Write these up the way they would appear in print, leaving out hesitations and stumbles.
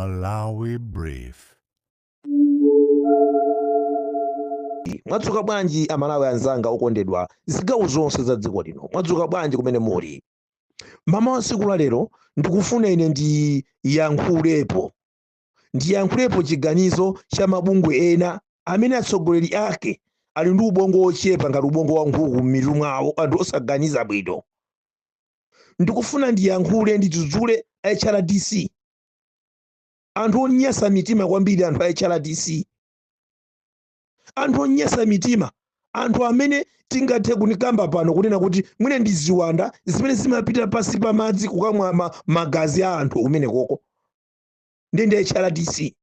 Malawi Brief. Mwadzuka bwanji Amalawi anzanga okondedwa, zigawo zonse za dziko lino? Mwadzuka bwanji kumene muli? Mmawa wa tsiku la lero ndikufuna ine ndiyankhulepo chiganizo cha mabungwe ena amene atsogoleri ake ali ndi ubongo wochepa ngati ubongo wa nkhuku m'mitu mwawo, anthu osaganiza bwino. Ndikufuna ndiyankhule, ndidzudzule HRDC, anthu onyasa mitima kwambiri, anthu a HRDC, anthu onyasa mitima, anthu amene tingathe kunikamba pano kunena kuti mwina ndi ziwanda zimene zimapita pansi pa madzi kukamwa magazi a anthu kumene koko ndi HRDC.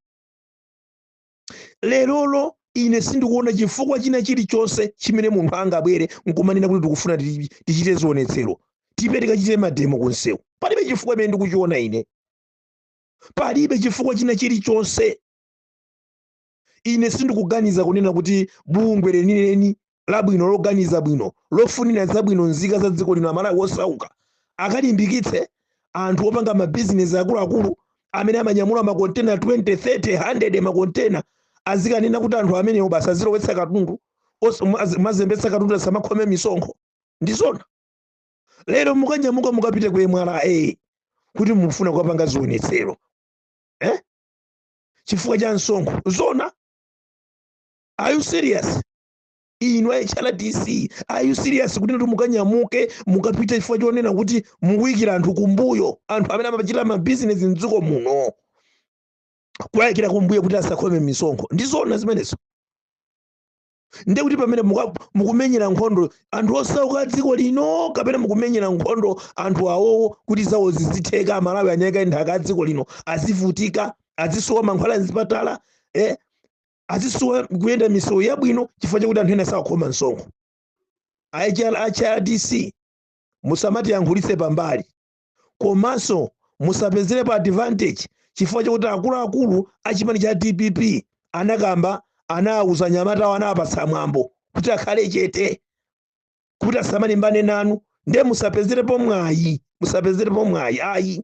Lerolo ine sindikuona chifukwa china chilichonse chimene munthu angabwere nkumanena kuti tikufuna tichite zionetsero, tipe tikachite mademo kunsewu. Palibe chifukwa imene ndikuchiona ine, palibe chifukwa china chilichonse. Ine sindikuganiza kunena kuti bungwe lenileni labwino, loganiza bwino, lofunira zabwino nzika za dziko lino, Amalawi osauka, akalimbikitse anthu opanga mabizinesi akuluakulu amene amanyamula makontena 20, 30, 100 makontena, azikanena kuti anthu amenewo basi azilowetsa katundu, mazembetsa katundu, asamakhome misonkho. Ndizona lero mukanyamuka mukapite ku MRA kuti mufuna kukapanga zionetsero, Chifukwa cha msonkho? Zona? Are you serious? Inu a HRDC, are you serious kuti ndi mukanyamuke mukapite chifukwa chonena kuti mukuyikira anthu kumbuyo, anthu amene amachita mabizinesi mdziko muno, kuwayikira kumbuyo kuti asakhome misonkho? Ndizona zimenezo? Ndiye kuti pamene mukumenyera nkhondo anthu osauka dziko lino, kapena mukumenyera nkhondo anthu awowo kuti zawo zizitheka, Amalawi anyaka nthaka a dziko lino azivutika, azisowa mankhwala mzipatala, azisowa kuyenda misewu yabwino chifukwa chakuti anthu ena sakukhoma msonkho? A HRDC, musamatiyankhulitse pambali, komanso musapezerepo advantage chifukwa chakuti akuluakulu a chipani cha DPP anakamba, anawuza anyamatawo, anawapatsa mwambo kuti akhale chete, kuti asamalimbane nanu. Ndiye musapezerepo mwayi, musapezerepo mwayi, ayi.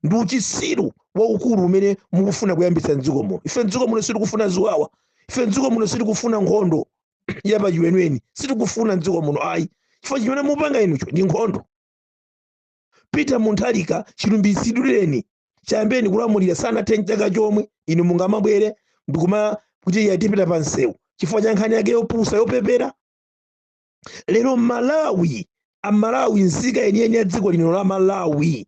Ndi uchisiru waukulu umene mukufuna kuyambitsa mdziko muno. Ife mdziko muno sitikufuna ziwawa, ife mdziko muno sitikufuna nkhondo yapachiweniweni, sitikufuna mdziko muno, ayi, chifukwa chimene mupanga inucho ndi nkhondo. Peter Mutharika chilumbiritsidwireni, chayambeni kulamulira sanathe chaka chomwe, inu mungamabwere ndikuma kuti iye atipita pa msewu chifukwa cha nkhani yake yopusa, yopepera. Lero Malawi, Amalawi, nzika yeniyeni ya dziko lino la Malawi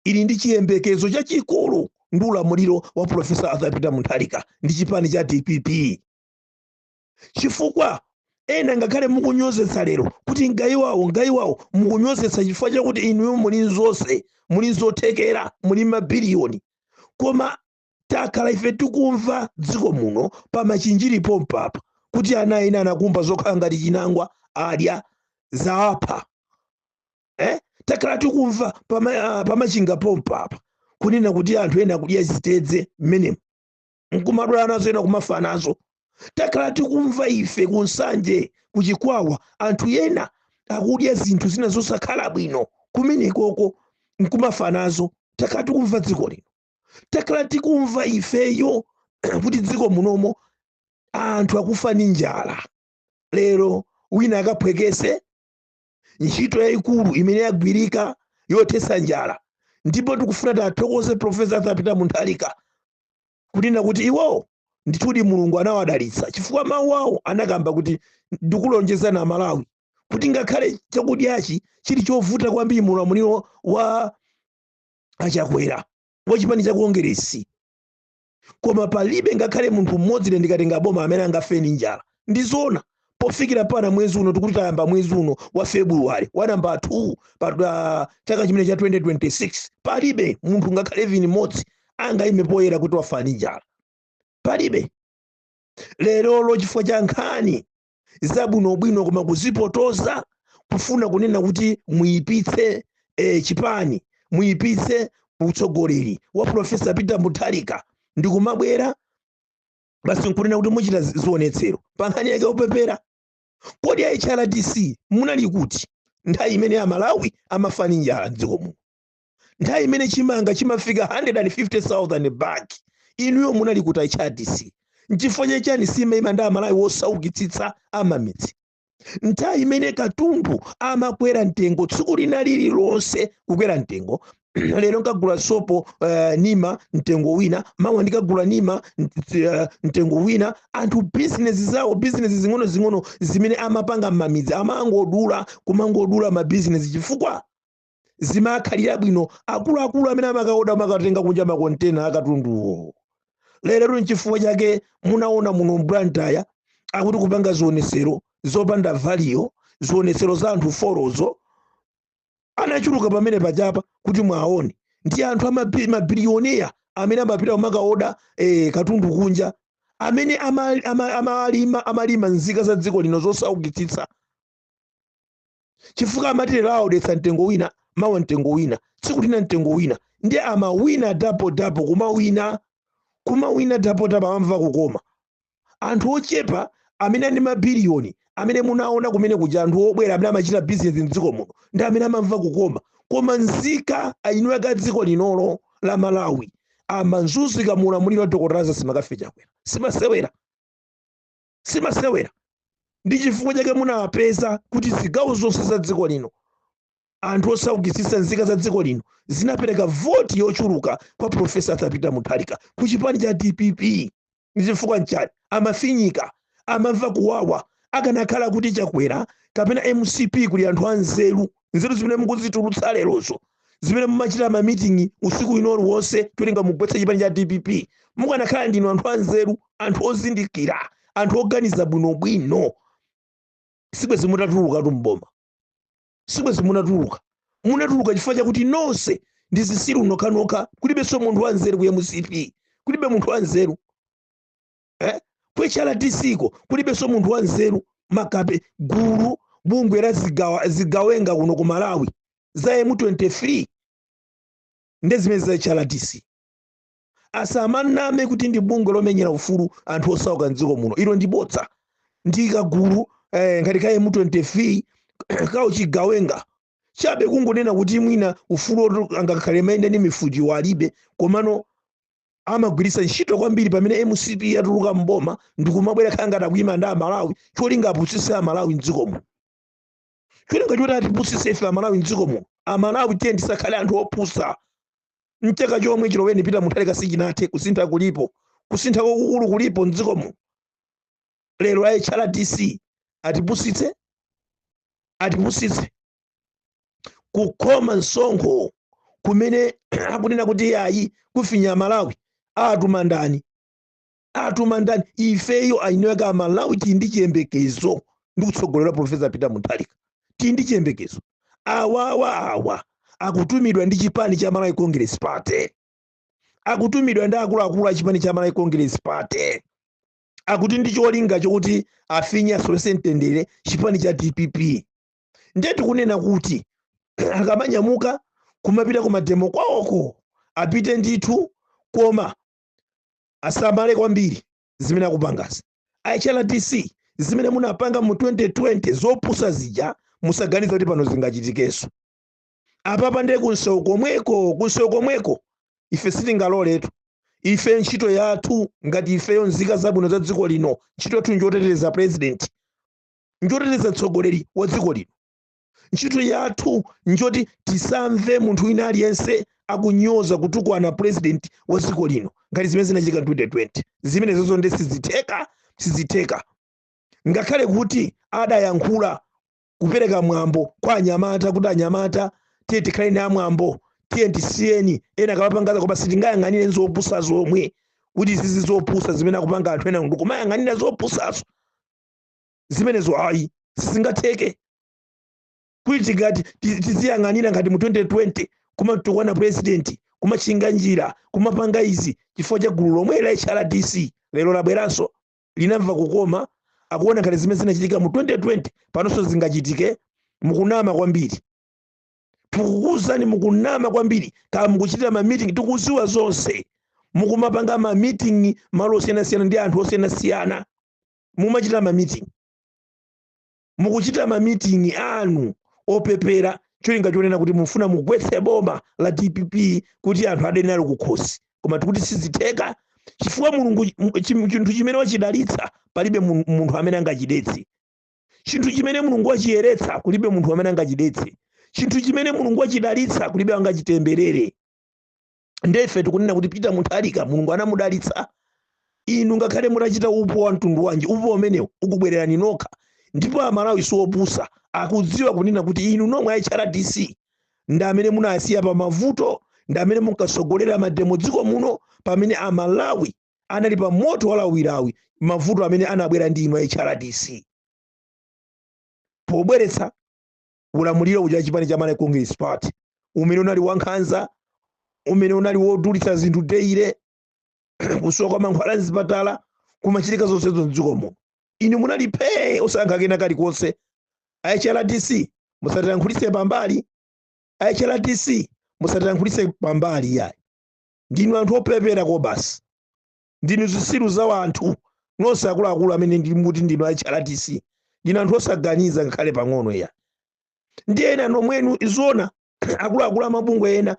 ili ndi chiyembekezo chachikulu ndi ulamuliro wa Profesa Arthur Peter Mutharika ndi chipani cha DPP, chifukwa ena ngakhale mukunyozetsa lero kuti ngayiwawo, ngayiwawo, mukunyozetsa chifukwa chakuti inuyo muli nzonse, muli nzothekera, muli mabiliyoni. Koma takhala ife tikumva dziko muno pamachinjiri pompapa kuti ana ena anakumba zokhala ngati chinangwa, adya, zawapha. Takhala tikumva pamachinga pompapa kunena kuti anthu ena akudya zitedze mmenemo nkumadwala nazo, ena kumafa nazo. Takhala tikumva ife kuNsanje, kuChikwawa, anthu ena akudya zinthu zina zosakhala bwino kumenekoko nkumafa nazo. Takhala tikumva dziko lino, takhala tikumva ifeyo kuti dziko munomo anthu akufa ndi njala. Lero wina akaphwekese ntchito yayikulu imene yagwirika yothetsa njala. Ndipo tikufuna tathokoze Profesa Arthur Peter Mutharika kunena kuti iwo ndithudi Mulungu anawadalitsa, chifukwa mawu awo anakamba kuti ndikulonjezana Malawi kuti ngakhale chakudyachi chili chovuta kwambiri mu ulamuliro wa aChakwera wa chipani cha Kongeresi, koma palibe ngakhale munthu mmodzi ine ndikatenga boma amene angafe ndi njala. Ndizoona, pofikira pana mwezi uno, tikuti tayamba mwezi uno wa February wa namba 2 pa chaka chimene cha 2026, palibe munthu ngakhale even mmodzi angayime poyera kuti wafa ndi njala, palibe. Lerolo chifukwa cha nkhani zabwinobwino koma kuzipotoza, kufuna kunena kuti muyipitse chipani, muyipitse utsogoleri wa Profesa Peter Mutharika, ndikumabwera basi nkunena kuti muchita zionetsero pa nkhani yake yopepera. Kodi a HRDC munali kuti nthawi imene Amalawi amafa ndi njala mdziko muno? Nthawi imene chimanga chimafika 150,000 bag, inuyo munali kuti, HRDC? Nchifukwa chani simayima ndi Amalawi osaukitsitsa amamidzi? Nthawi imene katundu amakwera mtengo tsiku lina lililonse, kukwera mtengo, lero nkagula sopo nima mtengo wina, mawa ndikagula nima mtengo wina. Anthu bizinesi zawo, bizinesi zing'ono-zing'ono zimene amapanga m'mamidzi, amangodula, kumangodula mabizinesi, chifukwa zimakhalira bwino akuluakulu amene amakaoda, amakatenga kunja makontena akatunduwo. Lero nchifukwa chake munaona muno m'Blantyre akuti kupanga zionesero zopanda value, zionesero za anthu four zo anachuluka pamene pachapa kuti mwaone ndi anthu mabiliyoneya amene amapita kumakaoda katundu kunja, amene amalima nzika za dziko lino zosaukitsitsa, chifukwa amati lero aodetsa mtengo wina, mawa mtengo wina, tsiku lina mtengo wina, ndi amawina double double, kumawina, kumawina double double, amamva kukoma. Anthu ochepa amene ali mabiliyoni amene munaona kumene kuja, anthu obwera amene amachita bizinesi mdziko muno, ndi amene amamva kukoma, koma nzika eni ake dziko linolo la Malawi amazunzika muulamuliro wa Dr. Lazarus McCarthy Chakwera. Simasewera, simasewera. Ndi chifukwa chake munapeza kuti zigawo zonse za dziko lino, anthu osaukitsitsa, nzika za dziko lino zinapereka voti yochuluka kwa Professor Arthur Peter Mutharika ku chipani cha DPP. Ndi chifukwa nchani? Amafinyika, amamva kuwawa. Akanakhala kuti Chakwera kapena MCP kuli anthu anzeru, nzeru zimene mukuzitulutsa lerozo, zimene mumachita mamitingi usiku ino wonse cholinga mugwetse chipani cha DPP, mukanakhala ndinu anthu anzeru, anthu ozindikira, anthu oganiza bwinobwino, sibwezi mutatulukatu mboma, sibwezi munatuluka. Munatuluka chifukwa chakuti nonse ndi zisilu nokhanokha. Kulibenso munthu wanzeru ku MCP, kulibe munthu wanzeru, eh? Ku HRDC ko kulibenso munthu wanzeru. Makape, gulu, bungwe la zigawenga kuno ku Malawi za M23 ndi zimene za HRDC. Asamaname kuti ndi bungwe lomenyera ufulu anthu osauka mdziko muno, ilo ndi bodza. Ndi kagulu ngati ka M23 kawo, chigawenga chabe, kungonena kuti mwina ufulu oti angakhale mayende ndi mifuti walibe, komano amagwiritsa ntchito kwambiri pamene MCP yatuluka mboma ndikumabwera khala ngati akuyima ndi Amalawi, cholinga apusitse Amalawi mdziko muno, cholinga choti atipusitse ife Amalawi mdziko muno. Amalawi, tiye tisakhale anthu opusa. Mchaka chomwe chiloweni Peter Mutharika sichinathe, kusintha kulipo, kusintha kwakukulu kulipo mdziko muno. Lero a HRDC atipusitse, atipusitse kukhoma msonkho kumene akunena kuti ayi kufinya Malawi. Atuma ndani? Atuma ndani? Ifeyo eni ake Amalawi tili ndi chiyembekezo ndi kutsogolera Professor Peter Mutharika, tili ndi chiyembekezo. Awawa awa akutumidwa ndi chipani cha Malawi Congress Party, akutumidwa ndi akuluakulu a chipani cha Malawi Congress Party, akuti ndi cholinga chokuti afinye, asowetse mtendere chipani cha DPP. Ndiye tikunena kuti akamanyamuka kumapita ku mademo kwawoko, apite ndithu, koma asamale kwambiri zimene akupangazi. HRDC, zimene munapanga mu 2020 zopusa zija, musaganize kuti pano zingachitikenso. Apapa ndiye kunsewu komweko, kunsewu komweko. Ife sitingaloletu. Ife ntchito yathu ngati ifeyo nzika zabwino za dziko lino, ntchito yathu njoteteza president, njoteteza mtsogoleri wa dziko lino. Ntchito yathu njoti tisamve munthu wina aliyense akunyoza, kutukwana president wa dziko lino ngati zimene zinachitika 2020. Zimene zozo ndi sizitheka, sizitheka. Ngakhale kuti adayankhula kupereka mwambo kwa anyamata kuti anyamata, tiye tikhale ndi amwambo, tiye tisiyeni ena akapapangaza, koma sitingayang'anire zopusa zomwe kuti zizi zopusa zimene akupanga anthu ena ndikumayang'anira zopusazo zimenezo, ayi, sizingatheke kuti tikati tiziyang'anira ngati mu 2020 kumatukwana president, kumachinga njira, kumapanga izi chifukwa cha gulu lomwe la HRDC. Lero labweranso, linamva kukoma, akuona ngati zimene zinachitika mu 2020 panonso zingachitike. Mukunama kwambiri, tikukuwuzani, mukunama kwambiri. Kaya mukuchita ma meeting, tikuziwa zonse. Mukumapanga ma meeting malo osiyanasiyana ndi anthu osiyanasiyana, mumachita ma meeting, mukuchita ma meeting anu opepera. Cholinga chonena kuti mufuna mugwetse boma la DPP kuti anthu ade nalo kukhosi, koma tikuti sizitheka, chifukwa Mulungu chinthu chimene wachidalitsa palibe munthu amene angachidetse. Chinthu chimene Mulungu wachiyeretsa kulibe munthu amene angachidetse. Chinthu chimene Mulungu wachidalitsa kulibe angachitemberere. Ndefe tikunena kuti Peter Mutharika Mulungu anamudalitsa. Inu ngakhale mutachita upo wa mtundu wanji, upo umenewu ukubwererani nokha. Ndipo Amalawi siopusa, akudziwa kunena kuti inu nomwe a HRDC ndi amene munasiya pa mavuto, ndi amene munkasogolera mademo dziko muno pamene Amalawi anali pa moto walawilawi, mavuto amene anabwera ndi inu a HRDC pobweretsa ulamuliro uja chipani cha Malawi Congress Party, umene unali wankhanza, umene unali wodulitsa zinthu daily, kusowa kwa mankhwala mzipatala, kumachitika zonsezo mdziko muno. Inu munali phee, osayankha kena kalikonse. A HRDC, musatiyankhulitse pambali. A HRDC, musatiyankhulitse pambali yayi. Ndinu anthu opepera ko basi, ndinu zisilu za wanthu nonse akuluakulu amene ndimuti ndinu a HRDC. Ndinu anthu osaganiza ngakhale pang'ono ya. Ndi ena nomwenu izona, akuluakulu amabungwe ena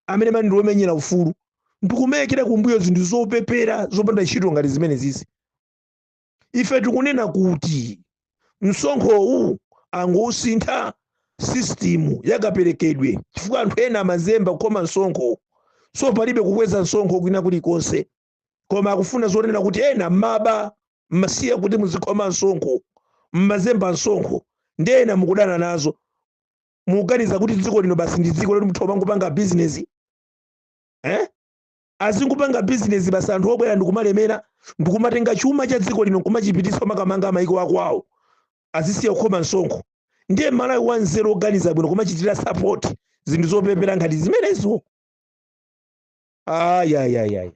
amene mani ndi omenyera ufulu, ndikumeyekera kumbuyo zinthu zopepera zopanda ntchito ngati zimene zizi. Ife tikunena kuti msonkhowu angosintha system yakaperekedwe, chifukwa anthu ena amazemba kukhoma msonkho. So palibe kukweza msonkho kwina kulikonse, koma akufuna zonena kuti ena mmaba, mmasiya kuti muzikhoma msonkho, mmazemba msonkho, ndi ena mukudana nazo. Mukuganiza kuti dziko lino basi ndi dziko loti muthu amangopanga bizinesi, eh? Azingopanga bizinesi basi, anthu obwera ndikumalemera, ndikumatenga chuma cha dziko lino nkumachipititsa makamanga maiko akwawo, azisiya kukhoma msonkho. Ndiye Malawi wanzeru oganiza bwino kumachitira support zinthu zopepera ngati zimenezo? Ayayayaya.